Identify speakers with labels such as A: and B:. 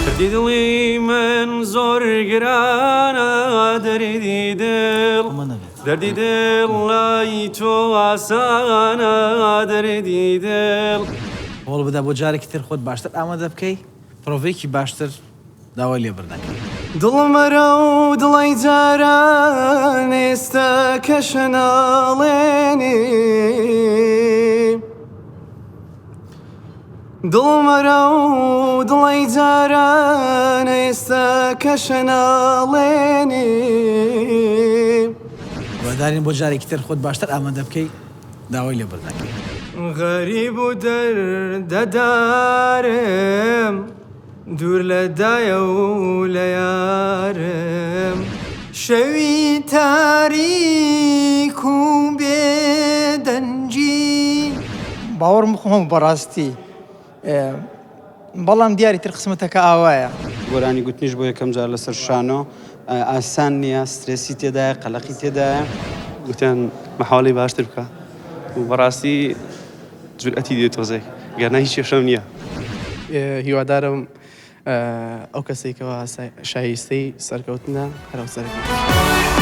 A: دەردی دڵی من زۆر گرانە دەردی دڵ دەردی دڵ لای تۆ ئاسانە دەردی دڵ.
B: هەوڵ بدە بۆ جارێکی تر خۆت باشتر ئامادە بکەی پرۆڤەیەکی باشتر داوای لێبوردن ئەکەی.
A: دڵم مەرە و دڵەی جاران ئێستا کەشە ناڵێنی دڵ مەرە و دڵەی جاران ئێستا کەشە ناڵێنی.
B: هیوادارین بۆ جارێکی تر خۆت باشتر ئامادە بکەی داوای لێبوردن ئەکەی.
A: غەریب و دەردەدارم دوور لە دایە و لە یارم. شەوی تاریک و بێدەنگی.
C: باوەڕم خۆم هەبوو بەڕاستی بەڵام دیاری تر قسمەتەکە ئاوایە.
D: گۆرانی گوتنیش بۆ یەکەم جار لەسەر شانۆ ئاسان نییە، سترێسی تێدایە، قەلەقی تێدایە.
E: گوتیان مەحاوەلەی باشتر بکە و بەڕاستی جورئەتی دێ تۆزێک گەرنا هیچ کێشەم نییە.
F: هیوادارم ئەو کەسەی کەوا شایستەی سەرکەوتنە هەر ئەو سەرکەوتن.